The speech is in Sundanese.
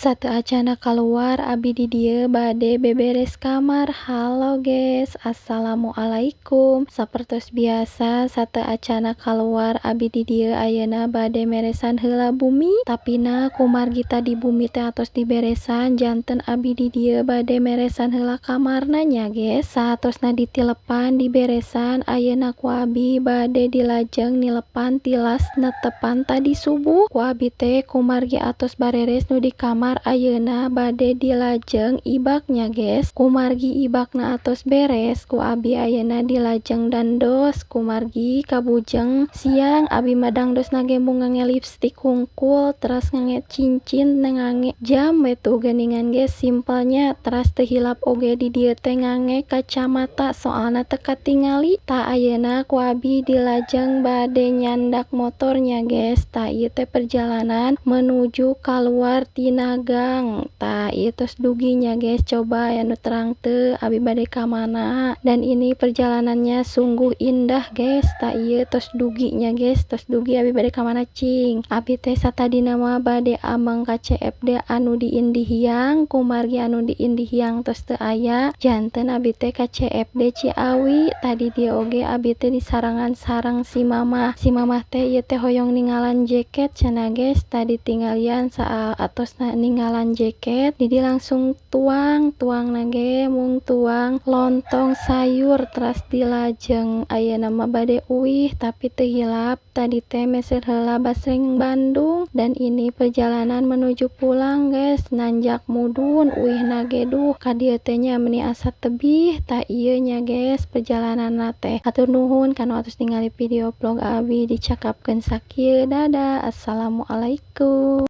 Sateuacanna kaluar abi di dieu bade beberes kamar. Halo guys, assalamualaikum. Sapertos biasa sateuacanna kaluar abi di dieu ayeuna bade meresan heula bumi, tapina kumargi tadi bumi teh atos diberesan, janten abi di dieu bade meresan heula kamarna nya, guys. Saatosna ditilepan, diberesan, ayeuna ku abi bade dilajeng nilepan tilas netepan tadi subuh. Ku abi teh kumargi atos bareres nu di kamar, ayeuna bade dilajeng ibak nya, guys. Kumargi ibakna atos beres, ku abi ayeuna dilajeng dandos, kumargi kabujeng siang abi mah dangdosna ge mung ngangge lipstik hungkul, teras ngangge cincin, ngangge jam we tuh geuningan ge, simpel nya. Teras teu hilap oge di dieu teh ngangge kacamata, soalna teu katingali. Tah, ayeuna ku abi dilajeng bade nyandak motor nya, guys. Tah, ieu teh perjalanan menuju kaluar tina gang. Tah, ieu tos dugi nya, guys. Coba aya nu terang teu abi bade ka mana? Dan ini perjalanannya sungguh indah, guys. Tah, ieu tos dugi nya, guys, tos dugi. Abi bade ka mana cing? Abi teh satadina mah bade ameng ka CFD anu di Indihiang. Kumargi anu di Indihiang tos teu aya, janten abi teh ka CFD Ciawi. Tadi dieu oge abi teh disarengan sareng si mamah. Si mamah teh ieu teh hoyong ningalan jaket cenah, guys. Tadi tinggalian saatosna ningalan jaket di dieu langsung tuang. Tuangna ge mung tuang lontong sayur, teras dilajeng ayeuna mah bade uih, tapi teu hilap tadi teh meser heula basreng Bandung. Dan ini perjalanan menuju pulang, guys. Nanjak mudun, uihna ge duh, ka dieu teh nya meuni asa tebih. Tah, ieu nya, guys, perjalananna teh. Hatur nuhun kanu atos ningali video vlog abi. Dicakapkeun sakieu, dadah, assalamualaikum.